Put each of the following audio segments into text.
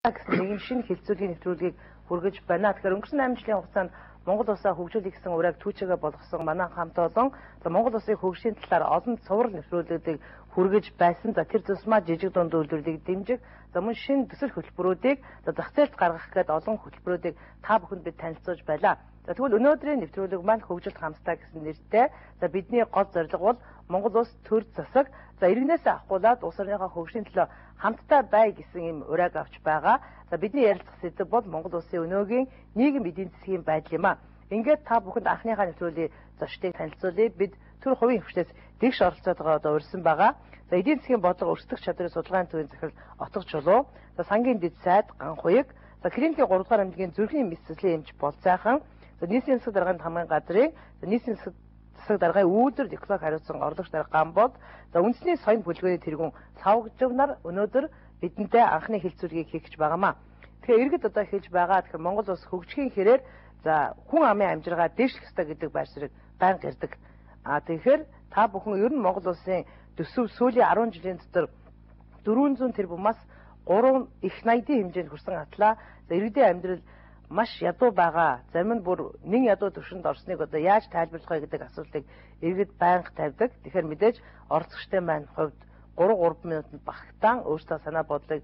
Гэсэн нэгэн шинэ хэлцүүлгийн нэвтрүүлгийг хүргэж байна. Тэгэхээр өнгөрсөн 8 жилийн хугацаанд Монгол улсаа хөгжүүлэх гэсэн уриаг түүчээгээ болгосон манай хамт олон за Монгол улсын хөгжлийн талаар олон цуврал нэвтрүүлгүүдийг хүргэж байсан. За тэр тусмаа жижиг дунд үйлдвэрлэлийг дэмжих, за мөн шинэ төсөл хөтөлбөрүүдийг за зах зээлд гаргах гээд олон хөтөлбөрүүдийг та бүхэнд бид танилцуулж байлаа. За тэгвэл өнөөдрийн нэвтрүүлэг маань хөгжилд хамтдаа гэсэн нэртэй. За бидний гол зорилго бол Монгол улс төр засаг за иргэнээсээ авахгуулаад улс орныхоо хөгжлийн төлөө хамтдаа бай гэсэн ийм уриаг авч байгаа. За бидний ярилцах сэдэв бол Монгол улсын өнөөгийн нийгэм эдийн засгийн байдал юм а. Ингээд та бүхэнд анхныхаа нэвтрүүлгийн зочдыг танилцуулъя. Бид төр хувийн хвшлээс дэгш оролцоотойгоо одоо урьсан байгаа. За эдийн засгийн бодлого өрсөлдөх чадрын судалгааны төвийн захирал Отго Чулуу, за сангийн дэд сайд Ганхуйг, за клиникийн 3 дугаар эмнэлгийн зүрхний мэс заслийн эмч Болцайхан, за нийсийн засаг даргын хамгаан газрын нийсийн засаг даргын үйлдвэр экологи хариуцсан орлогч нар Гамбод, за үндэсний соён бүлгээний тэргүүн Савгжив нар өнөөдөр бидэнтэй анхны хэлцүүлгийг хийх гэж байгаамаа. Тэгэхээр иргэд одоо хэлж байгаа, тэгэхээр Монгол улс хөгжихийн хэрээр за хүн амын амжиргаа дээшлэх ёстой гэдэг байр суурийг байнга ярьдаг. А тэгэхээр та бүхэн ер нь Монгол улсын төсөв сүүлийн 10 жилийн дотор 400 тэрбумаас 3 их 80-ийн хэмжээнд хүрсэн атлаа. За иргэдийн амьдрал маш ядуу байгаа. Зарим нь бүр нэн ядуу төвшөнд орсныг одоо яаж тайлбарлах вэ гэдэг асуултыг иргэд байнга тавьдаг. Тэгэхээр мэдээж оролцогчтой маань хувьд 3 минутанд багтаан өөрсдөө санаа бодлыг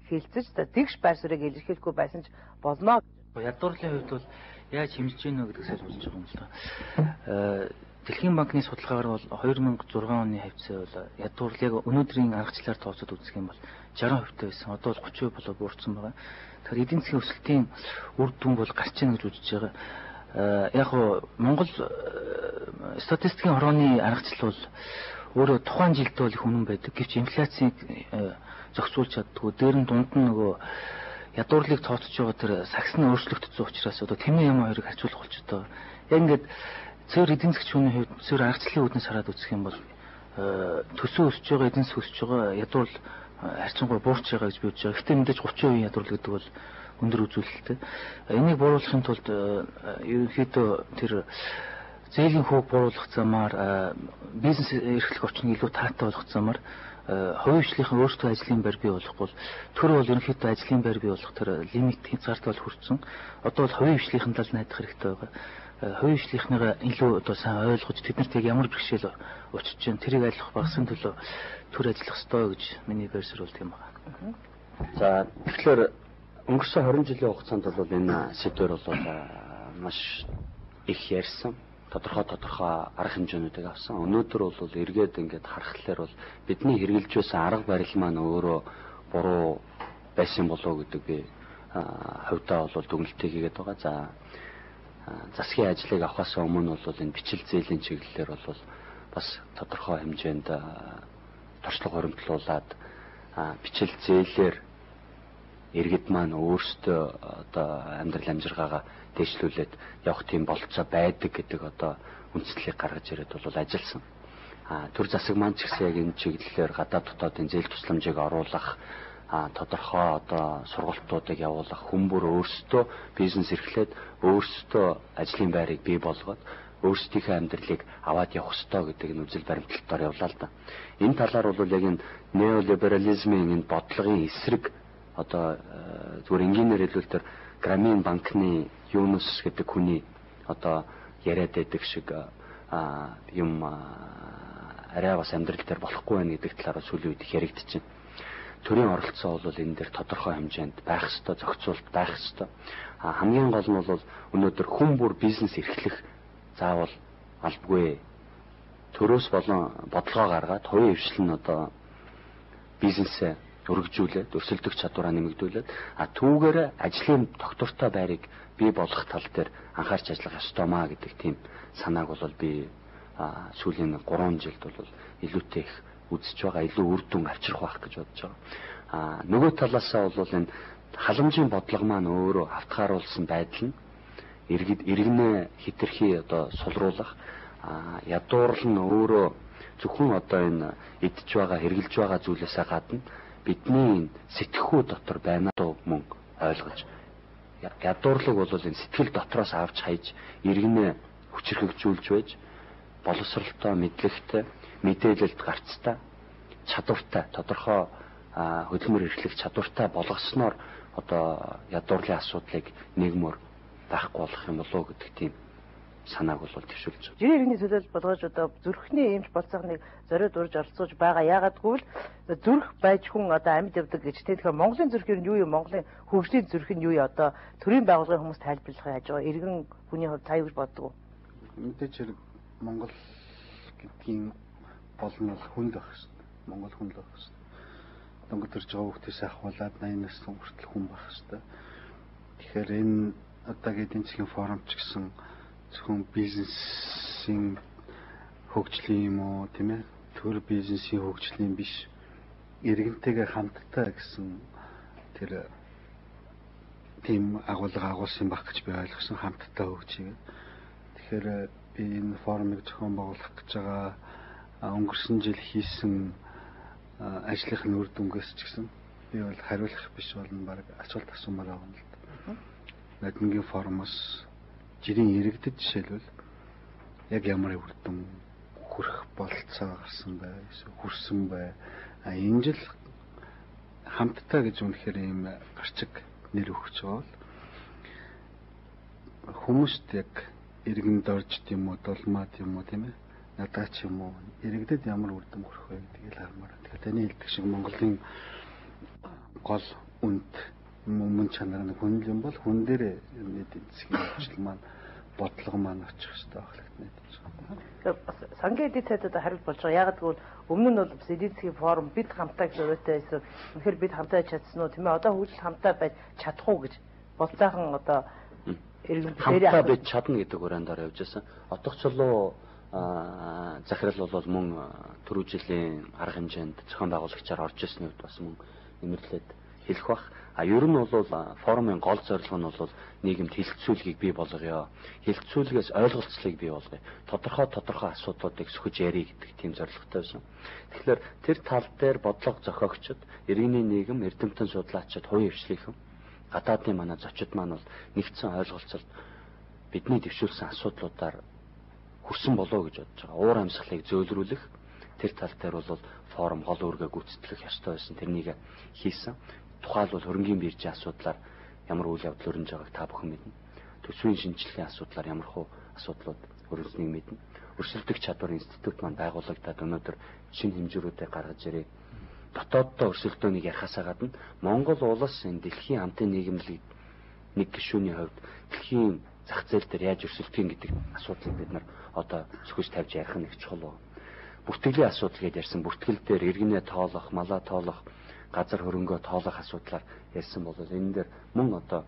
хэлцэж за тэгш байр суурийг илэрхийлэхгүй байсан ч болно. Ядуурлын хувьд бол яаж хэмжиж гэнэ вэ гэдгийг сайн судалж байгаа юм л да. Дэлхийн банкны судалгаагаар бол 2006 оны хавцаа бол ядуурлал яг өнөөдрийн аргачлалаар тооцоод үзэх юм бол 60% байсан. Одоо бол 30% болоо буурсан байгаа. Тэгэхээр эдийн засгийн өсөлтийн үр дүн бол гарч ийн гэж үзэж байгаа. Яг нь Монгол статистикийн хорооны аргачлал бол өөрөө тухайн жилд бол их үнэн байдаг. Гэвч инфляцийг зохицуулж чаддгүй. Дээр нь дунд нь нөгөө ядуурлыг тооцож байгаа тэр сагс нь өөрчлөгдсөн учраас одоо тэмээ юм хоёрыг харьцуулах болчиход байгаа. Яг ингээд цэвэр эдийн засгийн хувьд цэвэр аргачлалын үүднээс хараад үзэх юм бол төсөө өсөж байгаа, эдийн засаг өсөж байгаа, ядуурл харьцангуй буурч байгаа гэж би үзэж байгаа. Гэхдээ мэдээж 30% ядуурл гэдэг бол өндөр үзүүлэлттэй. Энийг бууруулахын тулд ерөнхийдөө тэр зээлийн хүүг бууруулах замаар, бизнес эрхлэх орчныг илүү таатай болгох замаар хувийн хвшлийнхэн өөрсдөө ажлын байр бий болох бол төр бол ерөнхийдөө ажлын байр бий болох тэр лимит хязгаарт бол хүрсэн. Одоо бол хувийн хвшлийнхэн тал найдах хэрэгтэй байгаа. Хувийн хвшлийнхнийгаа илүү одоо сайн ойлгож тэднэрт яг ямар бэрхшээл учирч чинь тэрийг айлах багсын төлөө төр ажиллах ёстой гэж миний байр суурь бол тийм байна. За тэгэхээр өнгөрсөн 20 жилийн хугацаанд бол энэ сэдвэр бол маш их ярьсан. Тодорхой арга хэмжээнүүдийг авсан. Өнөөдөр бол эргээд ингээд харахлаар бол бидний хэрэгжилж байсан арга барил маань өөрөө буруу байсан болов уу гэдэг би хувьдаа бол дүгнэлтийг хийгээд байгаа. За засгийн ажлыг авахаас өмнө бол энэ бичил зээлийн чиглэлээр бол бас тодорхой хэмжээнд туршлага хуримтлуулад бичил зээлээр иргэд маань өөрсдөө одоо амьдрал амжиргаагаа дээшлүүлээд явах тийм бололцоо байдаг гэдэг одоо үндслийг гаргаж ирээд бол ажилласан. Төр засаг маань ч гэсэн яг энэ чиглэлээр гадаад дотоодын зээл тусламжийг оруулах, тодорхой одоо сургалтуудыг явуулах, хүн бүр өөрсдөө бизнес эрхлээд өөрсдөө ажлын байрыг бий болгоод өөрсдийнхөө амьдралыг аваад явах ёстой гэдэг нь үзэл баримтлалтаар явлаа л да. Энэ талаар бол яг энэ неолиберализмын энэ бодлогын эсрэг одоо зүгээр энгийнээр хэлбэл тэр Грамин банкны Юнус гэдэг хүний одоо яриад байдаг шиг юм арай бас амьдрал дээр болохгүй байх гэдэг талаар сүүлийн үед их яригдчихэв. Төрийн оролцоо бол энэ дээр тодорхой хэмжээнд байх ёстой, зохицуулт байх ёстой. Хамгийн гол нь бол өнөөдөр хүн бүр бизнес эрхлэх заавал албагүй. Төрөөс болон бодлогоо гаргаад хувийн хвшил нь одоо бизнесээ өргөжүүлээд, өрсөлдөх чадвараа нэмэгдүүлээд, түүгээр ажлын тогтвортой байрыг бий болгох тал дээр анхаарч ажиллах ёстой маа гэдэг тийм санааг бол би сүүлийн 3 жилд бол илүүтэй их үзэж байгаа, илүү үр дүн авчрах байх гэж бодож байгаа. Нөгөө талаасаа бол энэ халамжийн бодлого маань өөрөө хавтгааруулсан байдал нь иргэд иргэнээ хэтэрхий одоо сулруулах, ядуурл нь өөрөө зөвхөн одоо энэ идж байгаа, хэрглэж байгаа зүйлээсээ гадна бидний сэтгхүү дотор байна дуу мөн ойлгож, ядуурлаг бол энэ сэтгэл дотроос авч хайж иргэнээ хүчрхэгжүүлж байж боловсролтой, мэдлэгтэй, мэдээлэлд гарцтай, чадвартай, тодорхой хөдөлмөр эрхлэх чадвартай болгосноор одоо ядуурлын асуудлыг нийгмээр байхгүй болох юм болоо гэдэг тийм санааг бол дэвшүүлж байгаа. Жирийн иргэний төлөөлөл болгож одоо зүрхний эмч болцоохныг зориуд урьж оролцож байгаа. Яагаад гэвэл зүрх байж хүн одоо амьд явдаг гэж тийм. Тэгэхээр Монголын зүрх нь юу юм? Монголын хөгжлийн зүрх нь юу юм? Одоо төрийн байгууллагын хүмүүс тайлбарлах яаж байгаа. Иргэн хүний хувьд та юу гэж боддог вэ? Мэдээч хэрэг Монгол гэдгийн гол нь бол хүн л байх хэрэгтэй. Монгол хүн л байх хэрэгтэй. Дөнгөж төрж байгаа хүүхдээс ахуулаад 80 насны хүртэл хүн байх хэрэгтэй. Тэгэхээр энэ одоогийн эдийн засгийн форум ч гэсэн зөвхөн бизнесийн хөгжлийн юм уу, тийм ээ, төр бизнесийн хөгжлийн биш, иргэнтэйгээ хамтдаа гэсэн тэр тийм агуулга агуулсан байх гэж би ойлгосон, хамтдаа хөгжиж. Тэгэхээр би энэ форумыг зохион байгуулах гэж байгаа өнгөрсөн жил хийсэн ажлынх нь үр дүнгээс ч гэсэн би бол хариулах биш болно, баг асуулт асуумаар байгаа юм л да. Ноднингийн форумоос жирийн иргэдэд жишээлбэл яг ямар үр дүн хүрэх бололцоо гарсан бай, хүрсэн бай. А энэ жил хамтдаа гэж үнэхээр ийм гарчиг нэр өгч байгаа бол хүмүүст яг иргэнд орж юм уу, дулмаад юм уу, тийм ээ, надаа ч юм уу, иргэдэд ямар үр дүн хүрэх вэ гэдгийг л хармаар. Тэгэхээр таны хэлдэг шиг Монголын гол үнд мөн чанар нь хүн юм бол хүн дээр эдийн засгийн хөгжил маань бодлого маань очих хэрэгтэй байх гэж байна. Тэгэхээр бас сангийн эдийн сайдад хариулт болж байгаа. Яагаад гэвэл өмнө нь бол бас эдийн засгийн форум бид хамтаа гэж уриутай байсан. Үнэхээр бид хамтаа чадсан уу, тийм ээ, одоо хөгжил хамтаа байж чадах уу гэж болцоохон одоо иргэн хамтаа байж чадна гэдэг ураандаар явж байсан. Отгочлоо захирал бол мөн түрүү жилийн арга хэмжээнд зохион байгуулагчаар орж ирсний хувьд бас мөн нэмэрлээд хэлэх бах. А ер нь бол форумын гол зорилго нь бол нийгэмд хэлэлцүүлгийг бий болгоё. Хэлэлцүүлгээс ойлголцлыг бий болгоё. Тодорхой асуудлуудыг сөхөж ярий гэдэг тийм зорилготой байсан. Тэгэхээр тэр тал дээр бодлого зохиогчид, иргэний нийгэм, эрдэмтэн судлаачид, хувийн хвшлийнхэн, гадаадын манай зочид маань бол нэгдсэн ойлголцолд бидний дэвшүүлсэн асуудлуудаар хүрсэн болоо гэж бодож байгаа. Уур амьсгалыг зөөлрүүлэх тэр тал дээр бол форум гол үүргээ гүйцэтгэх ёстой байсан. Тэрнийг хийсэн. Тухайлбал хөрөнгийн биржийн асуудлаар ямар үйл явдал өрнөж байгааг та бүхэн мэднэ. Төсвийн шинжилгээний асуудлаар ямар хуу асуудлууд өрнөснийг мэднэ. Өрсөлдөх чадвар институт маань байгуулагдаад өнөөдөр шинэ хэмжүүрүүдээ гаргаж ирээ. Дотооддоо өрсөлдөөнийг ярихаасаа гадна Монгол улс энэ дэлхийн хамтын нийгэмлэг нэг гишүүний хувьд дэлхийн зах зээл дээр яаж өрсөлдөх юм гэдэг асуудлыг бид нар одоо сөхөж тавьж ярих нь их чухал байна. Бүртгэлийн асуудал гэж ярьсан. Бүртгэл дээр иргэнээ тоолох, малаа тоолох, газар хөрөнгөө тоолох асуудлаар ярьсан бол энэ дээр мөн одоо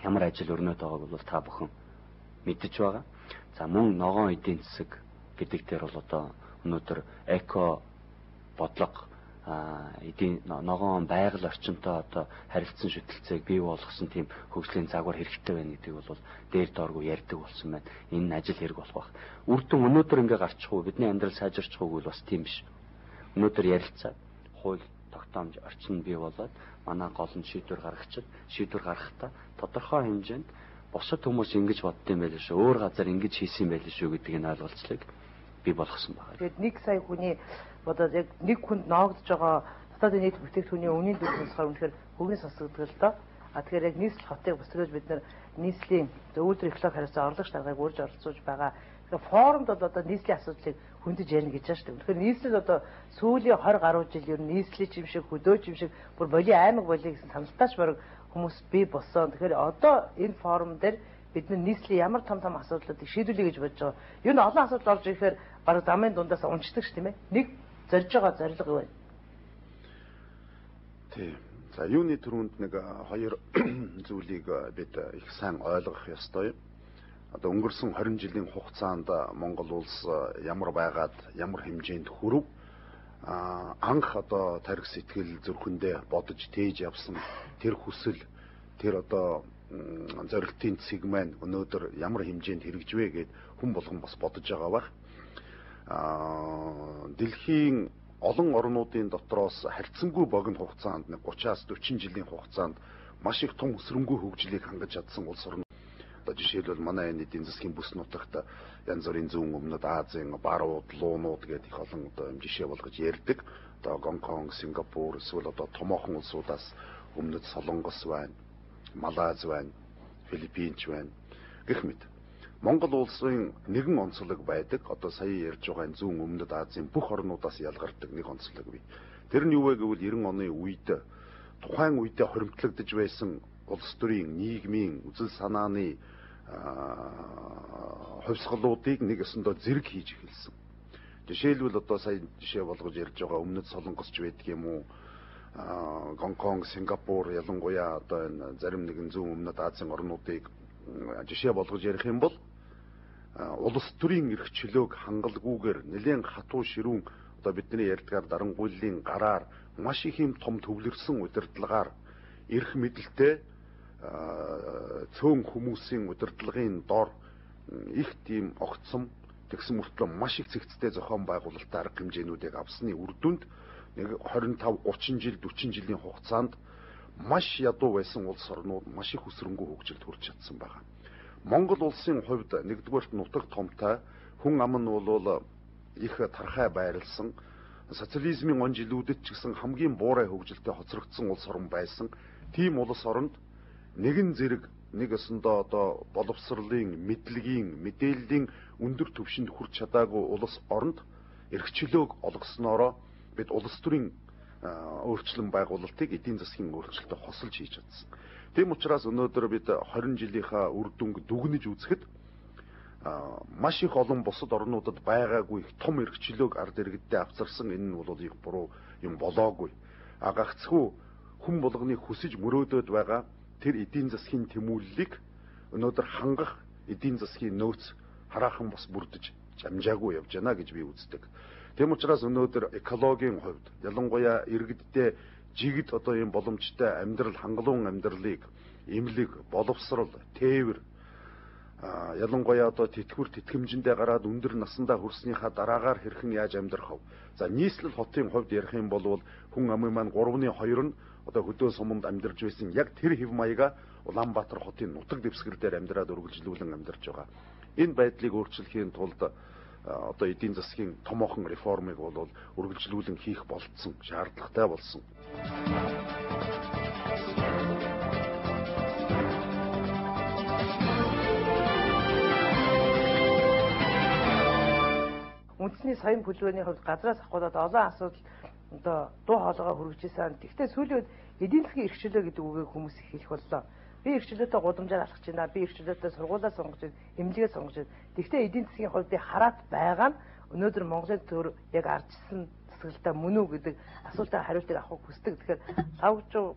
ямар ажил өрнөд байгааг бол та бүхэн мэдэж байгаа. За мөн ногоон эдийн засаг гэдэг дээр бол одоо өнөөдөр эко бодлого, эдийн ногоон байгаль орчинтой одоо харилцан шүтэлцээг бий болгосон тийм хөгжлийн загвар хэрэгтэй байна гэдгийг бол дээр дооргүй ярьдаг болсон байна. Энэ нь ажил хэрэг болох байх. Үр дүн өнөөдөр ингээ гарчих уу, бидний амьдрал сайжирчих уу гэвэл бас тийм биш. Өнөөдөр ярилцаад хууль тогтоомж орчин бий болоод манай гол нь шийдвэр гаргачид, шийдвэр гаргахдаа тодорхой хэмжээнд бусад хүмүүс ингэж боддсон байх шүү, өөр газар ингэж хийсэн байх шүү гэдгийг нь ойлголцлыг бий болгосон байна. Тэгээд 1 сая хүний бодоод яг нэг хүнд ноогдож байгаа дотоодын нийт бүтээгдэхүүний үнийн дүр сонсохоор үнэхээр хөвгөн сонсогддог л доо. А тэгэхээр яг нийслэл хотыг бүсгэж бид нар нийслэлийн үйлдвэр экологи харилцаа орлогч даргаыг үрж оролцуулж байгаа. Тэгэхээр форумд бол одоо нийслэлийн асуудлыг хөндөж ярина гэж байна шүү дээ. Үнэхээр нийслэл одоо сүүлийн 20 гаруй жил ер нь нийслэлийн юм шиг, хөдөөч юм шиг бүр боли аймаг болиё гэсэн саналтаач бараг хүмүүс бий болсон. Тэгэхээр одоо энэ форум дээр бид нар нийслэлийн ямар том том асуудлуудыг шийдвүлье гэж бодож байгаа. Ер нь олон асуудал орж ирэхээр бараг замын дундаас унцдаг ш тийм ээ. Нэг зорж байгаа зорилго юу вэ? Тийм. За юуны түрүүнд нэг хоёр зүйлийг бид их сайн ойлгох ёстой. Одоо өнгөрсөн 20 жилийн хугацаанд Монгол улс ямар байгаад ямар хэмжээнд хүрв, анх одоо тарих сэтгэл зүрхэндээ бодож тээж явсан тэр хүсэл, тэр одоо зорилтын цэг маань өнөөдөр ямар хэмжээнд хэрэгжвэ гэд хүн болгон бас бодож байгаа байх. Дэлхийн олон орнуудын дотроос харьцангуй богино хугацаанд нэг 30-аас 40 жилийн хугацаанд маш их том өсрөнгүй хөгжлийг хангаж чадсан улс орн. Одоо жишээлбэл манай энэ эдийн засгийн бүс нутагт янз бүрийн зүүн өмнөд Азийн барууд, луунууд гэдэг их олон одоо юм жишээ болгож ярьдаг. Одоо Гонконг, Сингапур эсвэл одоо томоохон улсуудаас Өмнөд Солонгос байна, Малайз байна, Филиппинч байна гэх мэт. Монгол улсын нэгэн онцлог байдаг. Одоо сая ярьж байгаа зүүн өмнөд Азийн бүх орнуудаас ялгардаг нэг онцлог бий. Тэр нь юу вэ гэвэл 90 оны үед тухайн үедээ хоримтлагдж байсан улс төрийн, нийгмийн, үзэл санааны хувьсгалуудыг нэг өсөндөө зэрэг хийж эхэлсэн. Жишээлбэл одоо сая жишээ болгож ярьж байгаа өмнөд Солонгосч байдаг юм уу? Гонконг, Сингапур ялангуяа одоо энэ зарим нэгэн зүүн өмнөд Азийн орнуудыг жишээ болгож ярих юм бол улс төрийн эрх чөлөөг хангалгүйгээр нэлээд хатуу ширүүн одоо бидний ярьдгаар дарангуйллын гараар маш их юм том төвлөрсөн удирдлагаар эрх мэдэлтэй цөөн хүмүүсийн удирдлагын дор их тийм огцом тэгсэн мөртлөө маш их цэгцтэй зохион байгуулалттай арга хэмжээнүүдийг авсны үр дүнд нэг 25 30 жил 40 жилийн хугацаанд маш ядуу байсан улс орнууд маш их өсрөнгөө хөгжилд хүрч чадсан байна. Монгол улсын хувьд нэгдүгээрт нутаг томтой хүн ам нь бол их тархай байрлсан социализмын он жилүүдэд ч гэсэн хамгийн буурай хөгжилтэй хоцрогдсон улс орн байсан. Тийм улс оронд нэгэн зэрэг нэг өсөндөө одоо боловсролын, мэдлэгийн, мэдээллийн өндөр түвшинд хүрч чадаагүй улс оронд эрх чөлөөг олгосноороо бид улс төрийн өөрчлөн байгуулалтыг эдийн засгийн өөрчлөлтөд хосолж хийж чадсан. Тийм учраас өнөөдөр бид 20 жилийнхаа үр дүнг дүгнэж үзэхэд маш их олон бусад орнуудад байгаагүй их том эрх чөлөөг ард иргэддээ авчирсан. Энэ нь бол их буруу юм болоогүй. А гагцхүү хүн болгоны хүсэж мөрөөдөд байгаа тэр эдийн засгийн тэмүүллийг өнөөдөр хангах эдийн засгийн нөөц хараахан бас бүрдэж амжаагүй явж байна гэж би үздэг. Тийм учраас өнөөдөр экологийн хувьд ялангуяа иргэддээ жигд одоо ийм боломжтой амьдрал, хангалуун амьдралыг, эмнэлэг, боловсрол, тээвэр ялангуяа одоо тэтгэвэр тэтгэмжиндээ гараад өндөр насандаа хүрснийхаа дараагаар хэрхэн яаж амьдрах вэ? За нийслэл хотын хувьд ярих юм бол хүн амын маань 3.2 нь одоо хөдөө суманд амьдарч байсан яг тэр хэв маяга Улаанбаатар хотын нутаг дэвсгэр дээр амьдраад үргэлжлүүлэн амьдарч байгаа. Энэ байдлыг өөрчлөхийн тулд одоо эдийн засгийн томоохон реформыг бол үргэлжлүүлэн хийх болцсон, шаардлагатай болсон. Үндэсний соён бүлгээний хувьд газраас авахудад олон асуудал одоо дуу хоолойгоо хүргэж исэн. Гэхдээ сүүлийн үед эдийн засгийн эрх чөлөө гэдэг үгийг хүмүүс их хэлэх боллоо. Би эрх чөлөөтэй гудамжаар алхаж байна. Би эрх чөлөөтэй сургуулаа сонгож байна, эмнэлгээ сонгож байна. Гэхдээ эдийн засгийн хувьд би хараат байгаа нь өнөөдөр Монголын төр яг ардчсан засаглалтаа мөн үү гэдэг асуултын хариултыг авахыг хүсдэг. Тэгэхээр лавжуу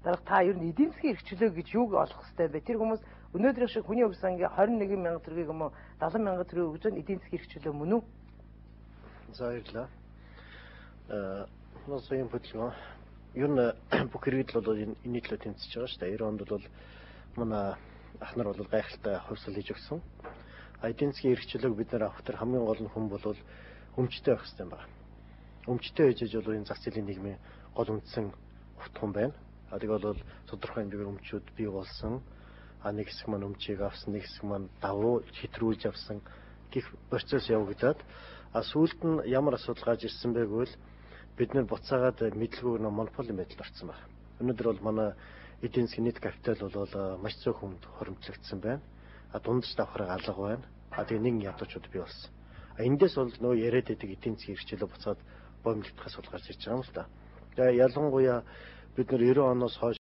дарга та ер нь эдийн засгийн эрх чөлөө гэж юуг олох хэрэгтэй бэ? Тэр хүмүүс өнөөдрийн шиг хүний өг сангийн 21 мянган төгрөгийг юм уу 70 мянган төгрөгийг өгж байгаа эдийн засгийн эрх чөлөө мөн үү? За баярлалаа. Соён хөдөлгөөн ер нь бүх иргэд л бол энэний төлөө тэмцэж байгаа шүү дээ. 90 онд бол манай ах нар бол гайхалтай хувьсгал хийж өгсөн. Эдийн засгийн эрх чөлөөг бид нар авах тэр хамгийн гол нь хүн бол өмчтэй байх хэрэгтэй байна. Өмчтэй байж бол энэ зах зээлийн нийгмийн гол үндсэн утган байна. Тэгээ бол тодорхой хэмжээгээр өмчүүд бий болсон. Нэг хэсэг маань өмчийг авсан, нэг хэсэг маань давуу хэтрүүлж авсан гих процесс явагдаад сүүлд нь ямар асуудал гарч ирсэн бэ гэвэл бид нэр буцаагаад мэдлгүй монополийн байдалд орсон байна. Өнөөдөр бол манай эдийн засгийн нийт капитал бол маш цөөхөн хүнд хоримтлагдсан байна. Дундаж давхраг алга байна. Тэгээ нэгэн ядуучууд бий болсон. Эндээс бол нөгөө яриад байдаг эдийн засгийн эрх чөлөө буцаад боомлогдох асуудал гарч ирж байгаа юм л да. Тэгээ ялангуяа бид нэр 90 оноос хойш